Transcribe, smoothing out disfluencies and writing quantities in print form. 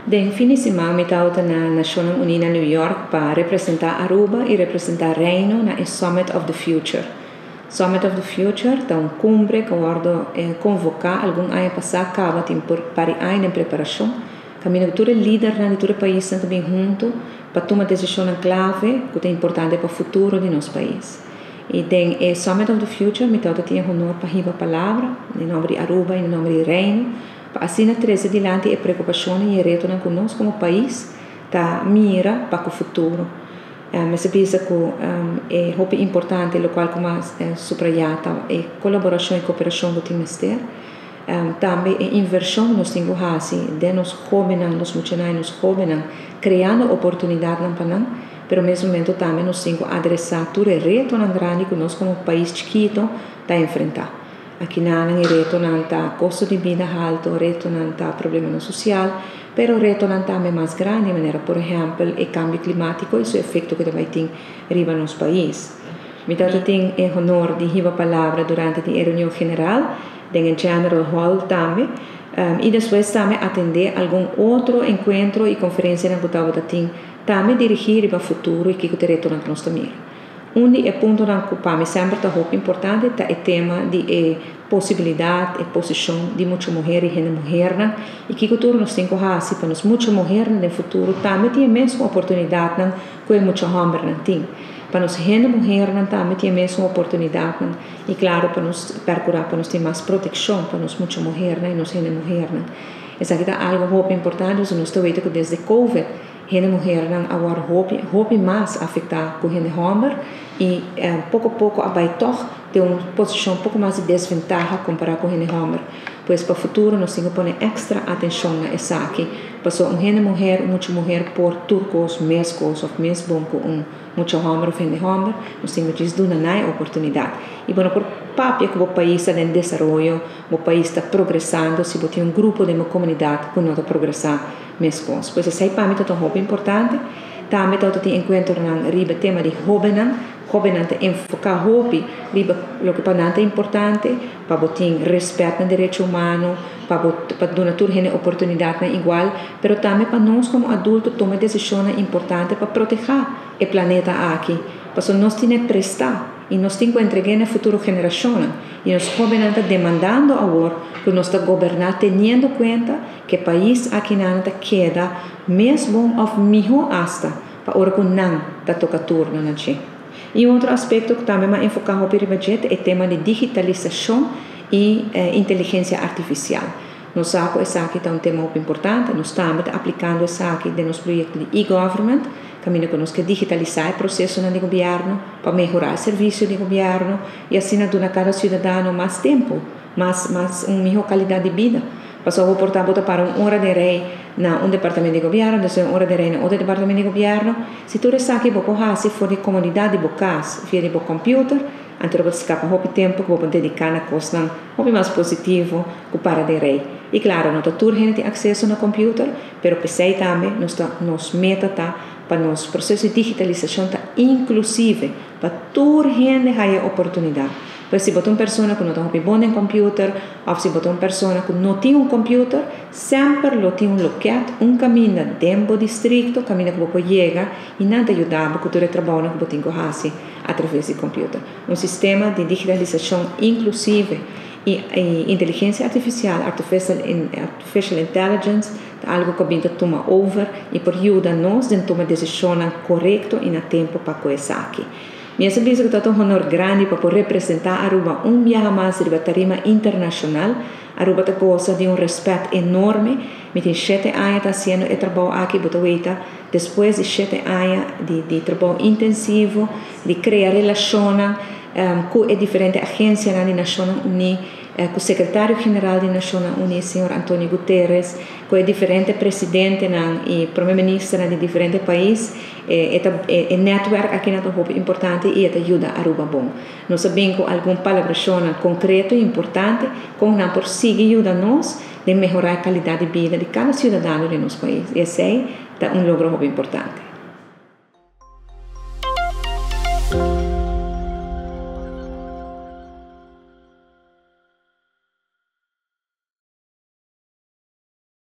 Den fin di siman mi tabata na Nacionnan Uni na New York pa representa Aruba y representa Reino na e Summit of the Future. Summit of the Future ta un cumbre cu a wordo convoca algun aña pasa caba, tin por pari aña den preparacion, caminda cu tur e lidernan di tur e paisnan ta bin hunto pa tuma decisionnan clave cu ta importante pa futuro di nos pais. Y den e Summit of the Future mi tabata tin e honor pa hiba palabra den nomber di Aruba y den nomber di Reino, pa asina trece dilanti e preocupacionnan y e retonan cu nos como pais ta mira pa cu futuro. Mester bisa cu e hopi importante locual cu mas subraya ta e colaboracion y cooperacion cu tin mester. Tambe e inversion nos tin cu haci den nos hobennan, nos muchanan y nos hobennan, creando oportunidadnan pa nan, pero mes momento tambe nos tin cu adresa tur e retonan grandi cu nos como pais chikito ta enfrenta. Akinan e retonan ta costo di bida halto, retonan ta problemanan social, pero retonan tambe mas grandi, manera por ehempel e cambio climatico y su efecto cu ta bay tin riba nos pais. Mi tin e honor di hiba palabra durante e reunion general den General Hall tambe y despues tambe atende algun otro encuentro y conferencia cu tin tambe dirigi riba futuro y kico ta e retonan cu nos ta mira. Un di e puntonan cu pa mi semper ta hopi importante ta e tema di e posibilidad y posicion di mucha muher y hende muhernan y kico tur nos tin cu haci pa nos mucha muhernan den futuro tambe tin e mesun oportunidadnan cu e mucha hombernan tin. Pa nos hende muhernan tambe tin e mesun oportunidadnan y, claro, pa nos percura pa nos tin mas proteccion pa nos mucha muhernan y nos hende muhernan. Esaki ta algo hopi importante, nos ta weten cu desde COVID hende muhernan awor hopi hopi mas afecta cu hende homber y poco poco a bay toch den un posicion poco mas di desventaha compara cu hende homber. Pues pa futuro nos tin cu pone extra atencion na esaki. Paso un hende muher, mucha muher por tur cos, mes cos of mes bon cu un mucha homber of hende homber, nos tin cu duna nan oportunidad. Y bueno, por papia cu e pais ta den desaroyo, e pais ta progresando, si bo tin un grupo di un comunidad cu no ta progresa mes cos. Pues esey pa mi ta hopi importante. Tambe ta tin encuentronan riba tema di hobennan, hobennan ta enfoca hopi riba loke pa nan ta importante, pa bo tin respet na derecho humano, pa duna tur hende oportunidad igual, pero tambe pa nos como adulto tuma decision importante pa proteha e planeta aki. Paso nos tin cu presta y nos tin cu entrega na futuro generacion. Y nos hobennan ta demandando awor cu nos ta goberna teniendo cuenta cu e pais aki nan ta keda mes bon of miho hasta pa ora cu nan ta toca turno na dje. Y otro aspecto cu tambe m'a enfoca hopi riba dje ta e tema di digitalisacion y inteligencia artificial. Nos sa cu esaki ta un tema hopi importante, nos ta aplicando esaki den nos proyecto di e-government, caminda cu nos kier digitalisa e proceso di gobierno pa mehora e servicio di gobierno y asina duna cada ciudadano mas tempo, mas un miho calidad di bida. Paso bo por ta para un ora den rij na un departamento di gobierno, despues un ora den rij na otro departamento di gobierno. Si tur esaki bo por haci for di comodidad di bo cas, via di bo computer, anto bo scapa hopi tempo cu bo dedica na cosnan hopi mas positivo cu para den rij. Y claro, no ta tur hende tin acceso na computer, pero pesey tambe nos meta ta pa nos proceso di digitalisacion ta inclusive, pa tur hende haya oportunidad. Pues si bo ta un persona cu no ta bon den computer, of si bo ta un persona cu no tin un computer, semper lo tin un loket, un caminda den bo distrito, caminda cu bo por yega y nan ta yuda cu tur e trabou cu bo tin cu haci atraves di computer. Un sistema di digitalisacion inclusive y inteligencia artificial, artificial intelligence, algo cu ta tuma over y por yuda nos den tuma decision corecto y na tempo pa esaki. Mi ta bisa cu ta un honor grandi pa por representa Aruba un biaha mas riba tarima internacional. Aruba ta goza di un respet enorme. Mi tin 7 aña ta haciendo e trabou aki, bo ta weta, despues di 7 aña di trabou intensivo, di crea relacion cu diferente agencianan di Nacionnan Uni, cu secretario general di Nacionnan Uni, señor Antonio Guterres, cu diferente presidentenan y prome ministernan di diferente pais, e netwerk aki ta hopi importante y ta yuda Aruba bon. Nos a bin cu algun palabracion concreto y importante cu nan por sigui yuda nos di mehora e calidad di bida di cada ciudadano di nos pais. Y esey ta un logro hopi importante.